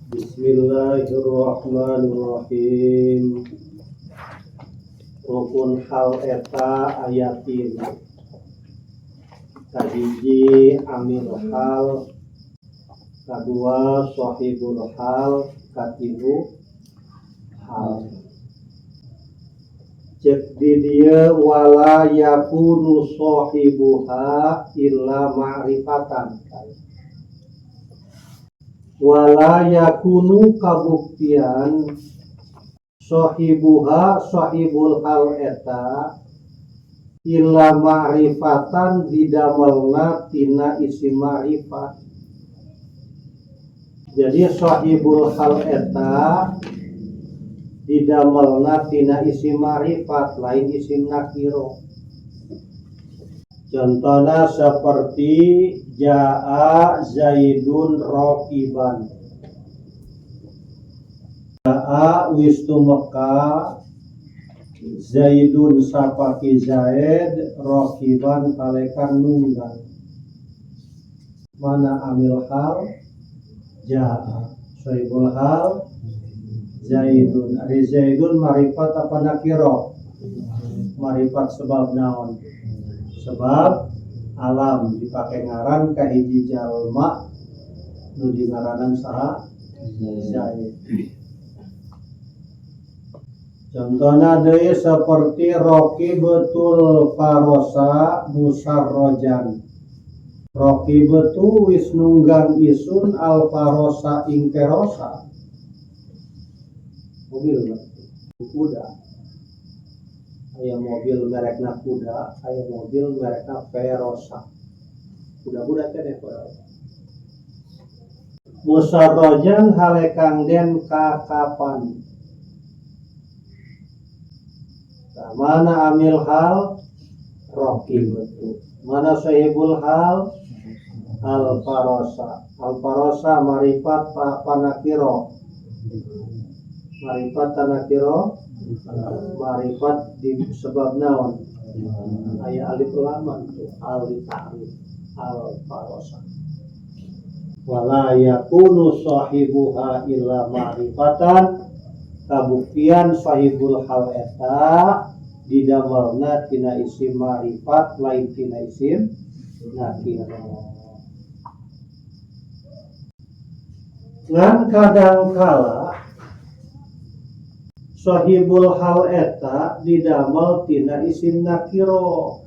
Bismillahirrahmanirrahim. Rukun hal eta aya tilu. Kahiji amil hal, kadua sahibul hal, katilu hal. Cek di dieu wala yakunu sahibuha illa ma'rifatan. Wala yakunu kabuktian sahibuha sahibul hal eta illa ma'rifatan didamelna tina isim ma'rifat. Jadi sahibul hal eta didamelna tina isim ma'rifat lain isim nakiro. Contohnya seperti jaa Zaidun rokiban. Jaa wis tumeka Zaidun sapaki Zaid rokiban kalekan nunggang. Mana amil hal? Jaa. Sahibul hal Zaidun. Ari Zaidun marifat apa nakiro? Marifat sebab naon? Sebab alam dipakai ngaran ka hiji jalma nu dingaranan saha? Zaid. Contohnya deui seperti rokibatul farosa musarrojan. Rokibatu wis nunggang isun al farosa ing kerosa. Mobil kuda. Aya mobil merekna kuda, aya mobil merekna Verosa. Kuda-kuda keneh kuda. Musarrojan halekang den kakapan. Nah, mana amil hal? Rokibatu. Mana sahibul hal? Al farosa. Al farosa marifat panakiro. Marifat tanakiro. Marifat di sebab naon? Aya alif laman tuh alif ta'rif al farosa. Wala yakunu sahibuha illa ma'rifatan. Kabuktian sahibul hal eta didamelna tina isim ma'rifat lain tina isim nakira. Ngan kadangkala sahibul hal eta didamel tina isim nakiro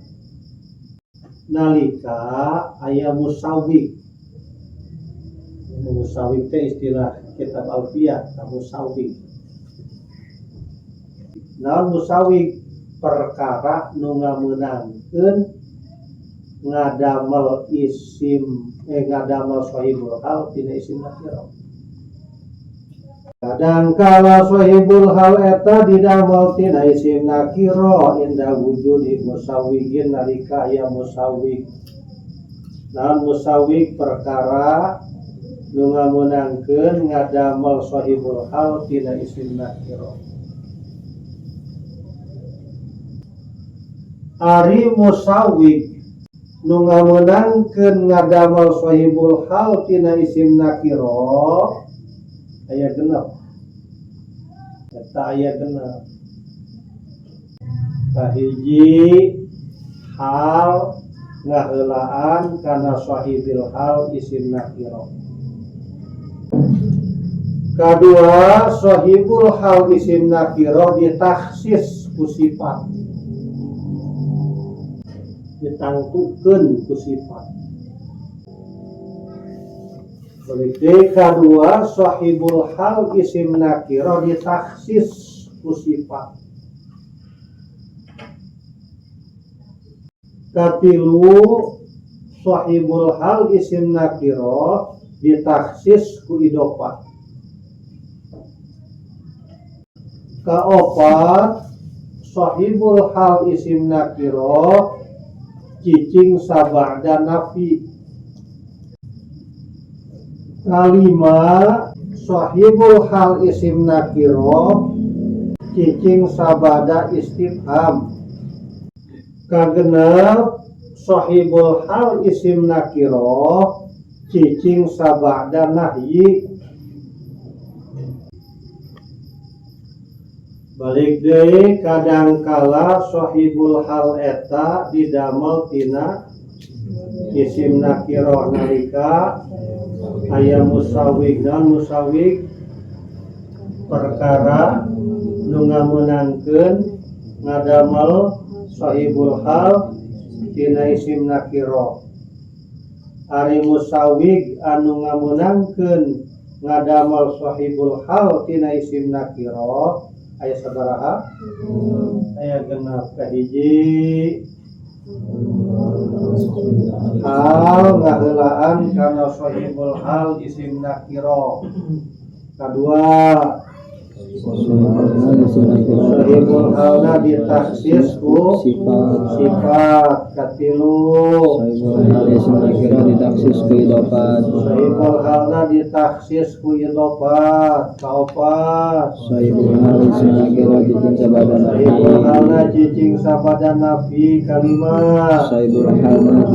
nalika aya musawwik. Musawwik teh istilah kitab Alfiyah, musawwik. Naon musawwik? Perkara nu ngameunangkeun ngadamel isim ngadamel sahibul hal tina isim nakiro. Kadangkala sahibul hal eta didamel tina isim nakiro inda wujudi musawwigin nalika aya musawwig. Naon musawwig? Perkara nu ngameunangkeun ngadamel sahibul hal tina isim nakiro. Ari musawwig nu ngameunangkeun ngadamel sahibul hal tina isim nakiro aya genep. Eta aya genep. Kahiji hal ngaheulaan kana sahibil hal isim nakiro. Kadua sahibul hal isim nakiro ditakhsis ku sifat. Ditangtukeun ku sifat. Berarti kadua sahibul hal isim nakiro ditakhsis ku sifat. Katilu sahibul hal isim nakiro ditakhsis ku idofah. Kaopat sahibul hal isim nakiro cicing sabada nafi. Kalima sahibul hal isim nakiro cicing sabada istifham. Kagenep sahibul hal isim nakiro cicing sabada nahyi. Balik deui, kadangkala sahibul hal eta didamel tina isim nakirah nalika aya musawwig. Naon musawwig? Perkara nu ngameunangkeun ngadamel sahibul hal tina isim nakirah. Ari musawwig anu ngameunangkeun ngadamel sahibul hal tina isim nakirah aya sabaraha? Aya 6. Kahiji, hal ngaheulaan kana sahibul hal isim nakirah. Kadua, sahibul halna ditaksis ku sifat. Sifat. Katilu, Sahibul hal isim nakirah ditaksis ku idofat. Sahibul halna ditaksis ku idofat. Kaopat, Sahibul hal isim nakirah cicing sabada nafi. Sahibul halna cicing sabada nafi. Kalima, Sahibul halna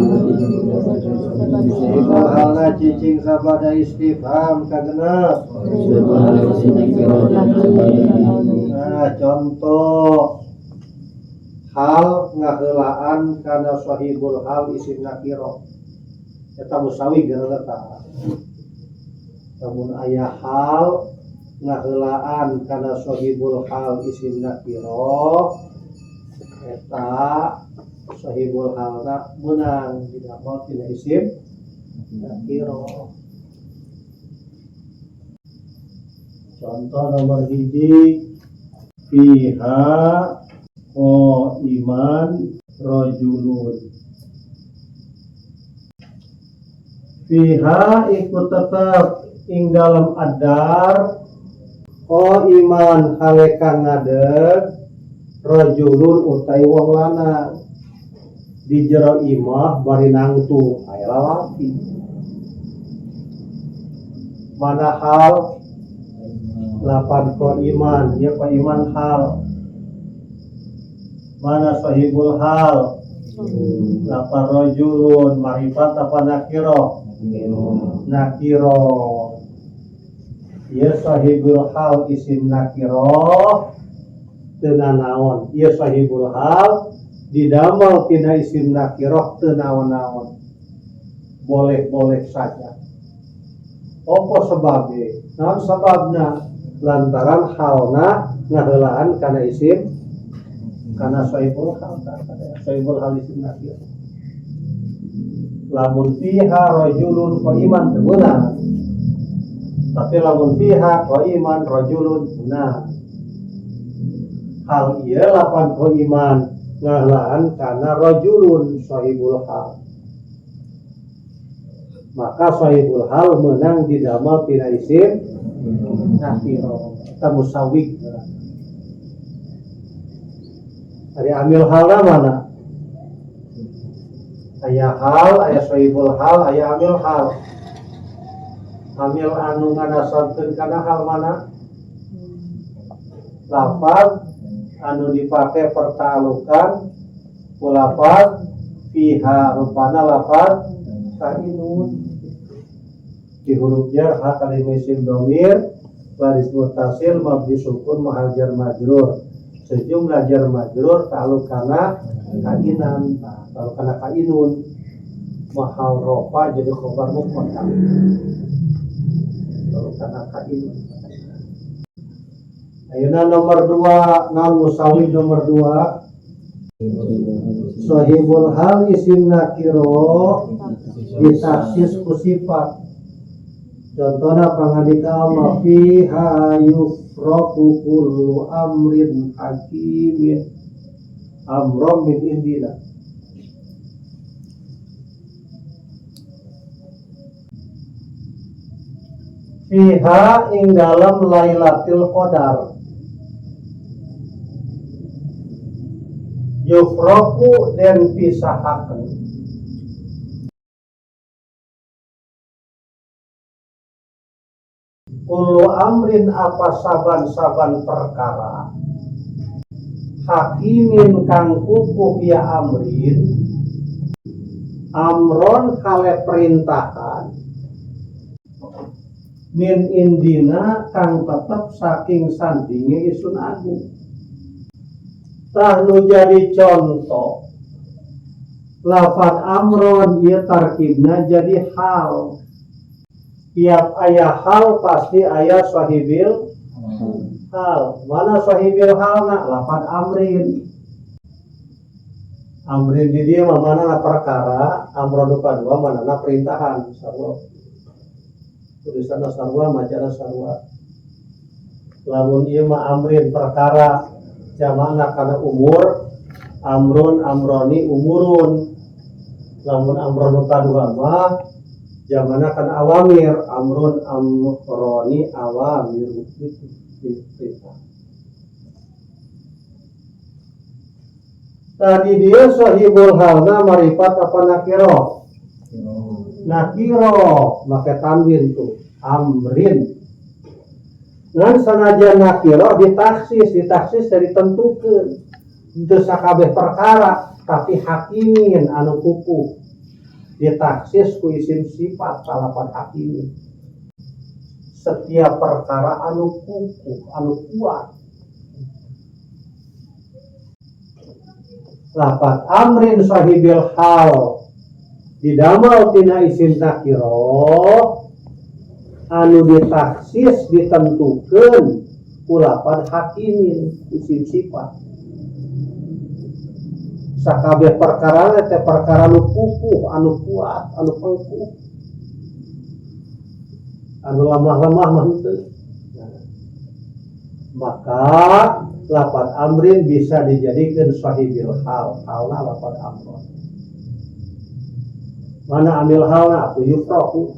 sahibul halna cicing sabada istifham. Kagenep, Sahibul hal isim nakirah cicing sabada nafi. Nah, contoh hal ngaheulaan kana sahibul hal isim nakirah eta musawwig geuna tah. Lamun aya hal ngaheulaan kana sahibul hal isim nakirah, eta sahibul halna meunang didamel tina isim nakirah. Contoh nomor 1, fiha qaiman rajulun. Fiha iku tetep ing dalem adar, qaiman hale kang ngadeg, rajulun utai wong lanang. Di jero imah bari nangtung aya lalaki. Mana hal? Lapan qaiman, ya qaiman hal. Mana sahibul hal? Lapan rajulun, marifat apa nakiro? Nakiro. Ya sahibul hal isim nakiro teu nanaon. Ya sahibul hal didamel tina isim nakiroh teu naon-naon. Boleh-boleh saja. Apa sebabe? Naon sababna? Lantaran halna ngaheulaan kana isim, kana sahibul hal, sahibul hal isim nakir. Lamun fiha rajulun qaiman teu meunang. Tapi lamun fiha qaiman rajulun meunang. Hal ieu lapan qaiman ngaheulaan kana rajulun sahibul hal. Maka sahibul hal meunang didamel tina isim nakiro. Eta musawwig. Ari amil halna mana? Aya hal, aya sahibul hal, aya amil hal. Amil anu nganasabkeun kana hal mana? Lafaz anu dipake pertaalukan ku lafaz fiha, rupana lafaz kainun. Di huruf jar ha kalimah isim domir baris mutasil mabni sukun mahal jar majrur, sejumlah jar majrur ta'alluq kana kainan. Nah, ta'alluq kana kainun mahal rofa jadi khobar muqaddam, ta'alluq kana kainun. Ayeuna nomor 2, naon musawwig nomor 2? Sahibul hal isim nakiro ditaksis ku sifat. Contohna pangandika Allah, fiha yufraqu kullu amrin hakimin amran min indina. Fiha ing dalem Lailatul Qadar, yufraqu den pisahaken kullu amrin apa saban-saban perkara, hakimin kang kukuh ya amrin, amron kale perintahan, min indina kang tetep saking sandinge isun agung. Tah nu jadi contoh lafat amron ieu tarkibna jadi hal. Tiap aya hal pasti aya sahibil hal. Mana sahibil halna? Lafat amrin. Amrin di dieu mah manana perkara, amron nu kadua manana perintahan sarua. Tulisanna sarua, macana sarua. Lamun ieu mah amrin perkara jamakna kana umur, amrun amroni umurun. Lamun amron nu kadua mah jamakna kana awamir, amrun amroni awamir gitu perintah. Tadi dia sahibul halna marifat apa nakiro? Nakiro, make tanwin tuh, amrin. Ngan sanajan nakiro ditaksis, ditaksis dari tentukeun. Teu sakabeh perkara, tapi hakimin anu kukuh. Ditaksis ku isim sifat kalapan hakimin. Setiap perkara anu kukuh, anu kuat. Lafat amrin sahibil hal didamel tina isim nakiro anu ditaksis ditentukeun ku lafat hakimin isim sifat. Sakabeh perkara teh perkara nu kukuh, anu kuat, anu pengkuh, anu lemah-lemah mah henteu. Nah, maka lafat amrin bisa dijadikan sahibil hal, halna lafat amron. Mana amil halna atuh yufraku.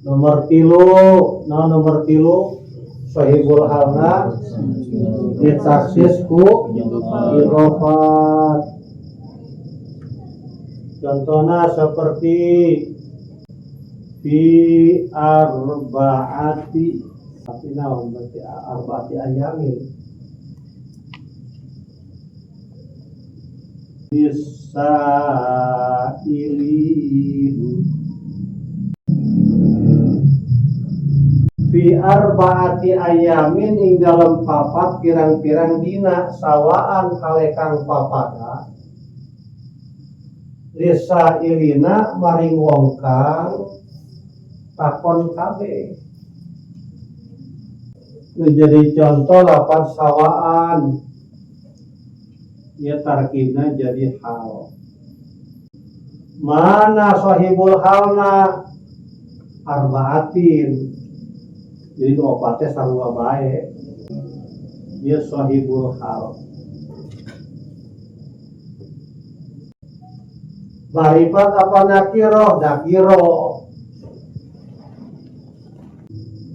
Nomor 3, nah nomor 3 sahibul halna ditaksis ku idhofat. Contohnya seperti fi arbaati, tapi naon berarti arbaati ayamin. Bisailin fi arbaati ayamin ing dalem papat pirang-pirang dina sawaan kalekang papada lisailina maring wong kang takon kabeh. Jadi contoh lapan sawaan ya tarkibna jadi hal. Mana sahibul halna? Arbaatin. Jadi opatnya sarua bae. Dia sahibul hal. Marifat apa nakiro? Nakiro.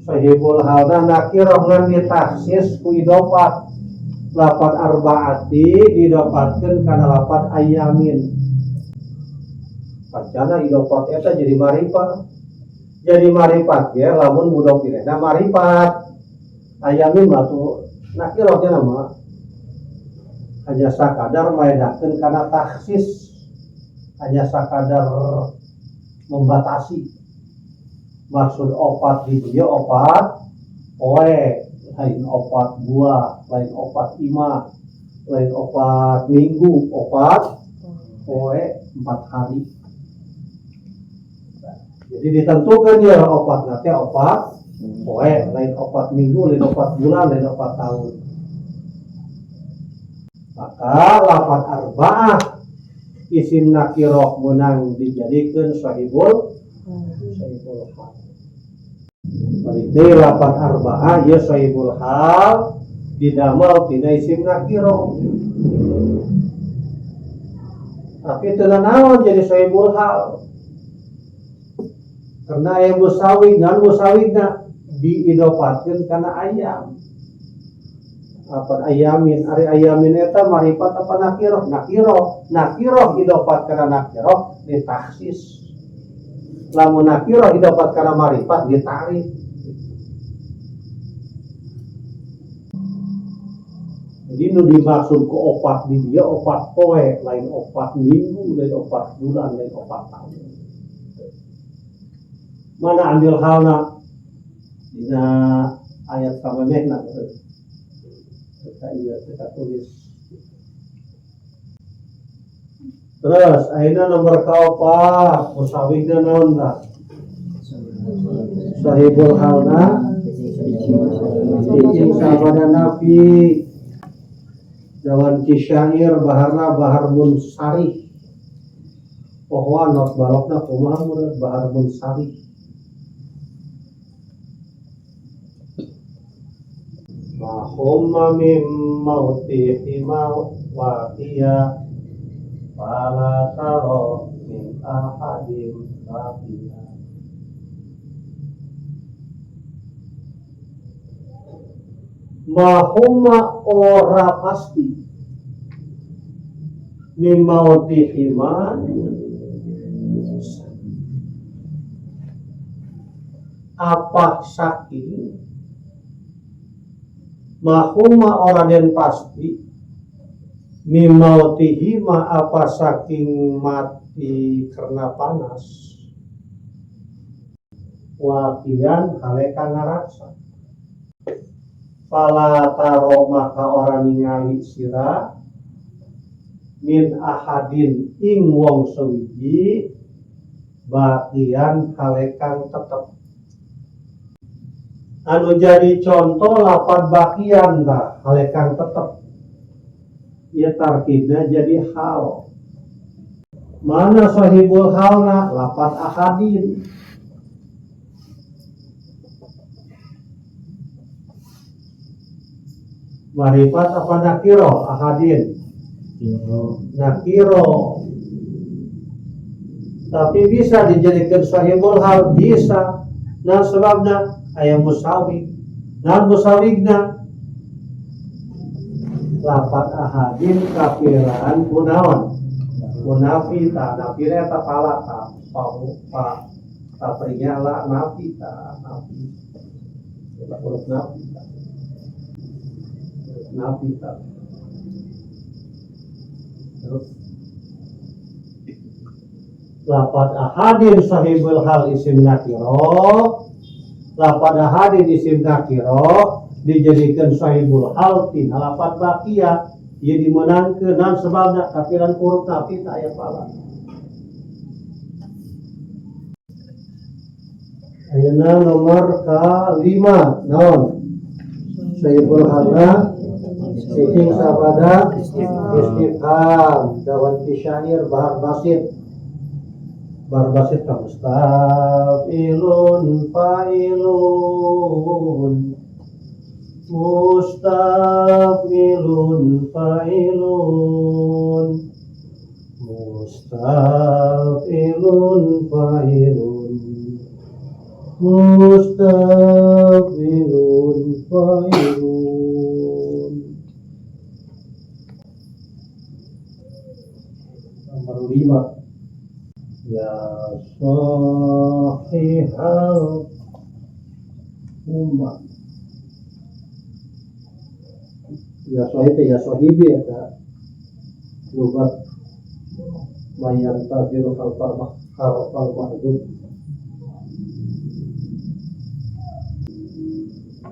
Sahibul halna nakiro ngan ditaksis ku idofat. Lapan arbaati didapatkeun kana lapan ayamin. Pacana idofat eta jadi marifat. Jadi marifat ya lamun mudhof ilaihna marifat. Ayamin mah tuh nakiro nya mah hanya sakadar maedakeun kana taksis, hanya sakadar membatasi. Maksud opat di dieu opat poe, lain opat buah, lain opat imah, lain opat minggu, opat poe 4 hari. Jadi ditentukan ya opat nanti opat poe, lain opat minggu, lain opat bulan, lain opat tahun. Maka lafat arba'ah isim nakiroh menang dijadikan sahibul hal. Balik deui lafat arba'ah ya sahibul hal didamel tina isim nakiroh. Tapi teu nanaon jadi sahibul hal. Karena aya musawig, ngan musawigna diidofatkeun kana ayam. Apa ayamin, ari ayamin eta marifat apa nakiroh? Nakiroh, nakiroh idofat kana nakiroh ditaksis. Lamun nakiroh idofat kana marifat ditarik. Jadi nu dimaksud ku opat di dia opat poe, lain opat minggu, lain opat bulan, lain opat tahun. Mana ambil halna dina ayat samemehna. Teu ieu teu tulis. Terus ayeuna nomor kaopat, musawwigna naon tah? Sahibul halna cicing sabada nafi. Dawan ki syair baharna bahar munsarih. Pohoan not balokna kumaha meureun bahar munsarih. Mahumma mim mauti hima waqiya fala taro min ahadim baqiya. Mahumma ora pasti mim mauti hima apa saking mahuma ora den pasti mimautihima apa saking mati karena panas wakian haleka ngaraksa fala taro maka ora ningali sira min ahadin ing wong sewiji bakian halekang tetep. Anu jadi contoh lapan bakian tah halekang tetep ieu tarkibna jadi hal. Mana sahibul halna lapan ahadin. Marifat apa nakiro ahadin? Nakiro. Tapi bisa dijadikan sahibul hal bisa. Nah sebabna aya musawwig. Nah musawwigna lapat ahadin kafiran kunaon? Munafi ta nafi eta pala ta pa ta prinya la nafi ta nafi. Eta huruf nafi ta. Huruf nafi ta. Terus lapat ahadin sahibul hal isim nakiro, lapat ahadin isim nakiro dijadikan sahibul hal tina lapat bakia ieu dimeunangkeun naon sebabna kafiran huruf nafi ta aya pala. Ayeuna nomor ka-5 naon? Sahibul halna cicing sabada istifham dawan ki syair bahar basit. Bahar basit ka mustafilun fa'ilun mustafilun fa'ilun mustafilun fa'ilun mustafilun fa'ilun. Nomor 5 ya sahihal ummah. Ya sahib ya sahibi ya lugat mayan tabiru khalfal harfal mahdud.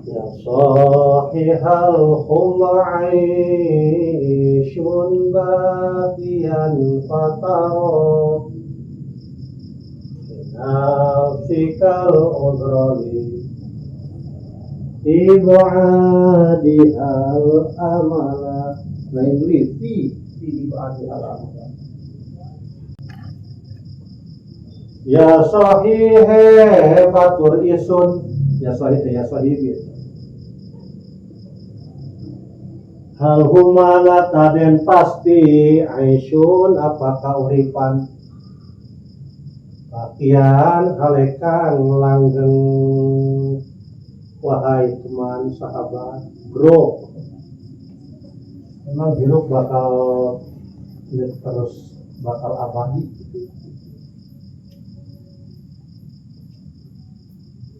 Ya sahihal hum'aishun baqiyan fataro nafsikal udrali ibadihal amala. Lain li fi ibadihal amala. Ya sahihe fatur isun. Ya sahih ya sahibi. Hal humana taden pasti aisyun apakah uripan bakian halekang langgeng. Wahai teman sahabat bro, memang hidup bakal terus bakal abadi.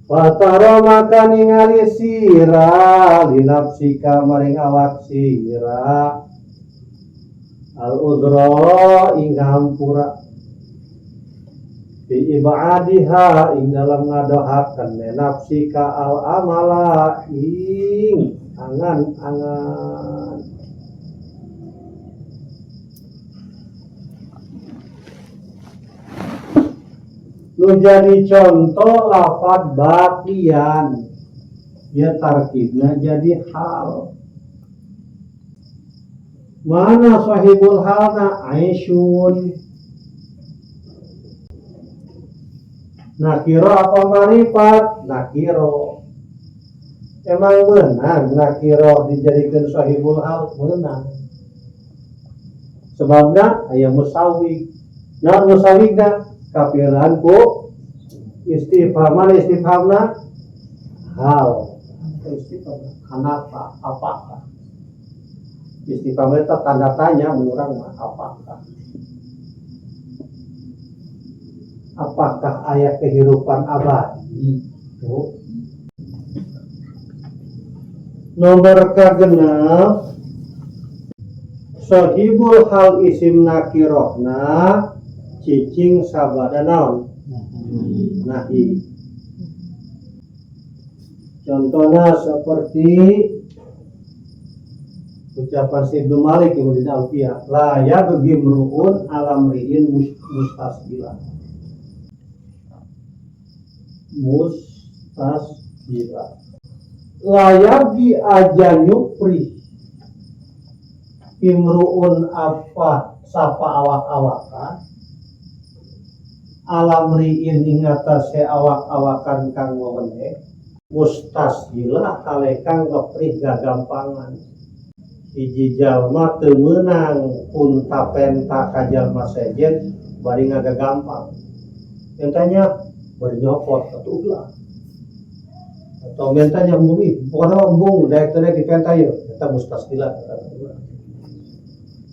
Fatara maka ningali sira linafsika maring awak sira al udra ing hampura bi ibadiha ing dalam ngadohakeun nafsika al amala ing Angan-angan. Nu jadi contoh lafad baqian ya tarkibna jadi hal. Mana sahibul halna? Aisyun. Nakiro apa marifat? Nakiro. Emang menang nakiro dijadikan sahibul hal? Menang. Sebabnya aya musawwig. Nah musawwigna kapiran ku istifham. Mana istifhamna? Hal. Istifham kenapa? Apakah? Istifham itu tanda tanya menurut mah, apakah? Apakah ayat kehidupan abadi? Tuh. Nomor kagenep sahibul hal isim nakirohna cicing sabada naon? Nahi. Contohnya seperti ucapan si Ibnu Malik yang di Alfiyah, la yabghi mru'un ala mri'in mustasbila. Mustasbila. La yabghi aja nyupri imru'un apa sapa awak-awakan alam ri'in ing atase awak-awakan kang wewene mustasbila kale kang ngeprih gagampangan. Hiji jalma teu meunang punta penta ka jalma sejen bari ngagagampang. Mentanya bari nyopot atuh ulah. Atau mentanya embung ih, pokona embung daek teh dipenta ieu, eta mustasbila.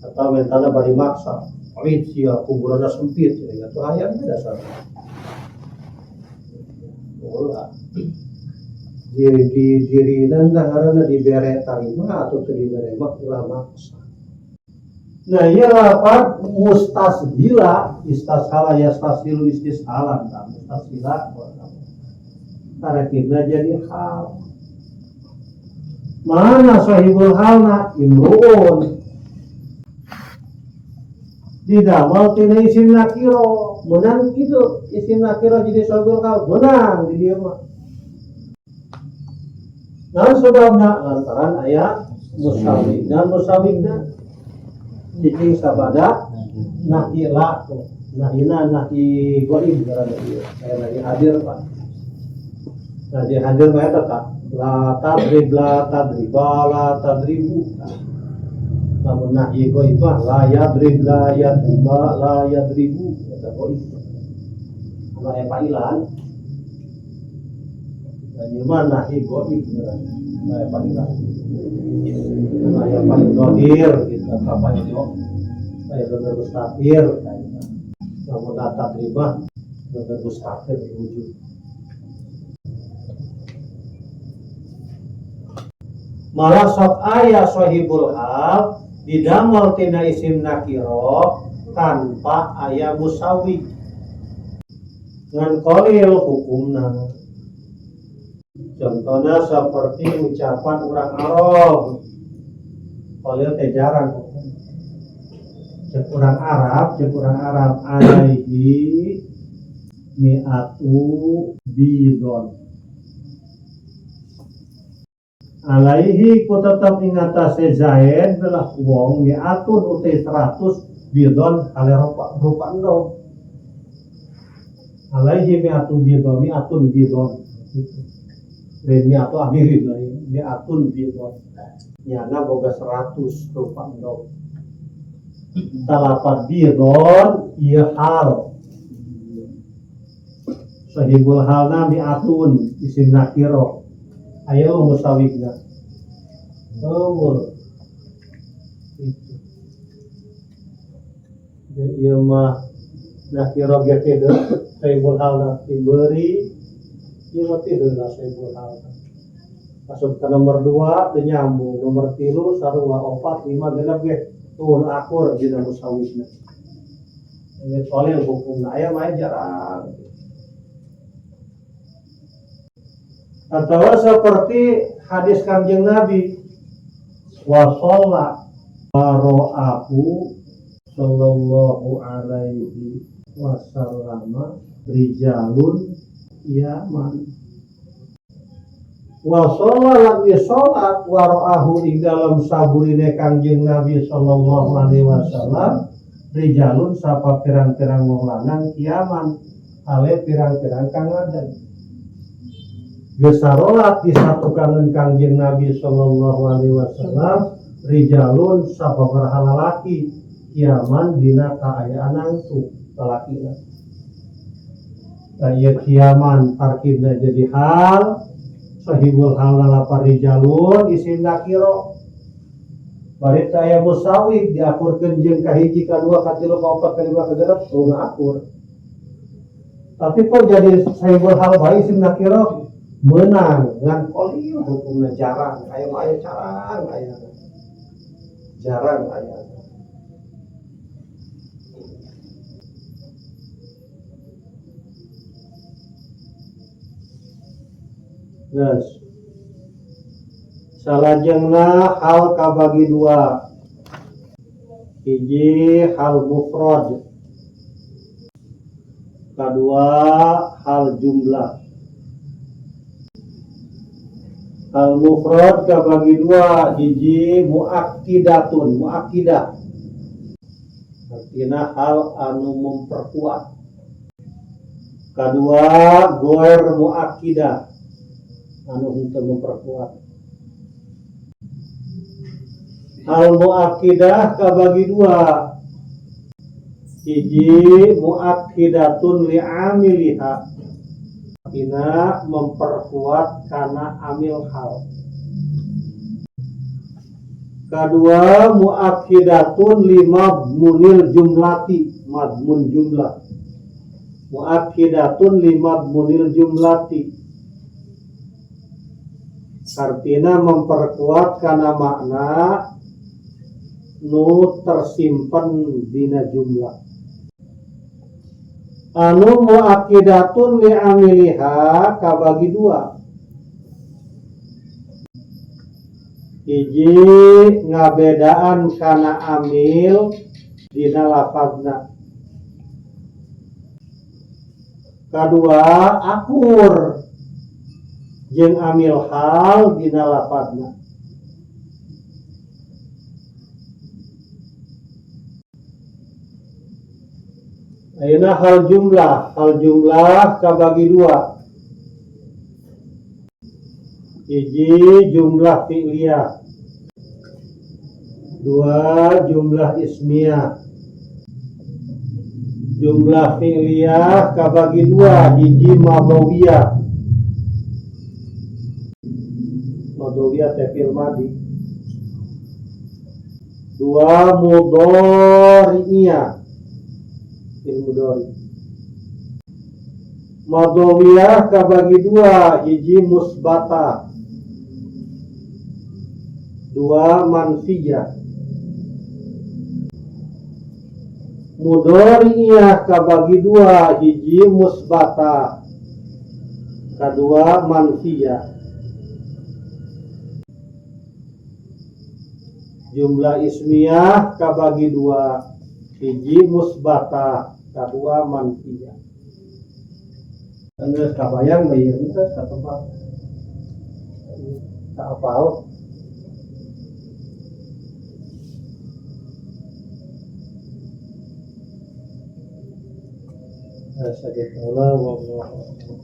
Atau mentana bari maksa, pamit sia kuburanna sempit, cenah atuh hayang we dasar. Ulah. Diri di diri nanda ngaranna dibere tarima atau teu dibere mah ulah maksa. Nah, ieu lafaz mustashila, istashala yastashilu istishalan, tah mustashila tarakibna jadi hal. Mana sahibul halna? Imruun. Didamel tina isim nakiro, menang gitu isim nakiro jadi sahibul hal, menang di dieu mah. Nah sebabna lantaran aya musawwig dan musawwigna cicing sabada nahi la nahina nahi goib ngaranna ieu aya nahi hadir Pak. Nahi hadir mah eta tah la tadrib la tadriba la tadribu. Lamun nahi goib mah la yadrib la yadriba la yadribu eta goib. Anu aya pailan. Nah, ieu mah nahi goib ngaranna. Aya pailan. Anu aya paling dohir gitu atau paling do. Aya bener mustafir. Lamun la tadriba bener mustafir wujud. Malah sok aya sahibul hal didamel tina isim nakiro tanpa aya musawwig. Ngan qalil hukumna. Contohnya seperti ucapan orang Arab. Qalil teh jarang hukum. Cek orang Arab, cek orang Arab alaihi mi'atu bidon. Alaihi ku tetep ing atase Zaid belah wong mi'atun uti 100 bidon kale rupa, rupa endog. Alaihi mi'atun bidon, mi'atun bidon. Lain mi'atu amirin lain, mi'atun bidon. Nyana boga 100 rupa endog. Talapat bidon ieu hal. Sahibul halna mi'atun isim nakiro. Ayo musawigna. Oh, itu. Jadi ieu mah nakiro ge teh sahibul halna diberi ieu mah teh lah sahibul halna. Masuk ke nomor 2 teu nyambung, nomor 3 sarua 4 5 genep ge tuh nu akur dina musawigna. Ieu qalil hukumna aya mah jarang. Atau seperti hadis Kangjeng Nabi wa sholla waro'ahu sallallahu alaihi wasallam rijalun yaman wa sholla lan sholat waro'ahu ing dalam saburine Kangjeng Nabi sallallahu alaihi wasallam rijalun sapa pirang-pirang wong lanang kiaman ale pirang-pirang kang ngadeg. Geus sarolat disatukankeun Kangjeng Nabi sallallahu alaihi wasallam rijalun sababaraha lalaki kiaman dina kaayaan nangtung lalakina. Tah ieu kiaman tarkibna jadi hal sahibul hal lalapar rijalun isim nakiro. Bari teh aya musawwig diakurkeun jeung kahiji kadua katilu kaopat kalima kagenep teu akur. Tapi kok jadi sahibul hal bae isim nakiro menang ngan qalil hukumna jarang aya mah aya carang aya jarang aya. Geus salajengna hal kabagi dua, hiji hal mufrad, kadua hal jumlah. Hal mufrad kabagi dua, hiji muakkidatun, muakkidah artinya hal anu memperkuat, kadua goer muakkidah anu henteu memperkuat. Hal muakkidah kabagi dua, hiji muakkidatun li'amiliha artinya memperkuat karena amil hal, kedua muakkidatun limadmunil jumlati, madmun jumlah, muakkidatun limadmunil jumlati artinya memperkuat karena makna nu tersimpan dina jumlah. Anu muakkidatun li'amiliha kabagi dua, hiji ngabedaan kana amil dina lafazna, kadua akur jeung amil hal dina lafazna. Ayeuna hal jumlah, hal jumlah kabagi dua, hiji jumlah fi'liyah, dua jumlah ismiyah. Jumlah fi'liyah kabagi dua, hiji madhawiyah, madhawiyah teh fi'il madhi, dua mudhari'iyah fi'il mudhari. Madhawiyah kabagi dua, hiji musbatah, dua manfiyah. Mudhari'iyah kabagi dua, hiji musbatah, kedua manfiyah. Jumlah ismiyah kabagi dua, hiji musbatah, kedua manfiyah. Geus kabayang bae ieu teh katempat tak apal. Astagfirullah wallahu a'lam.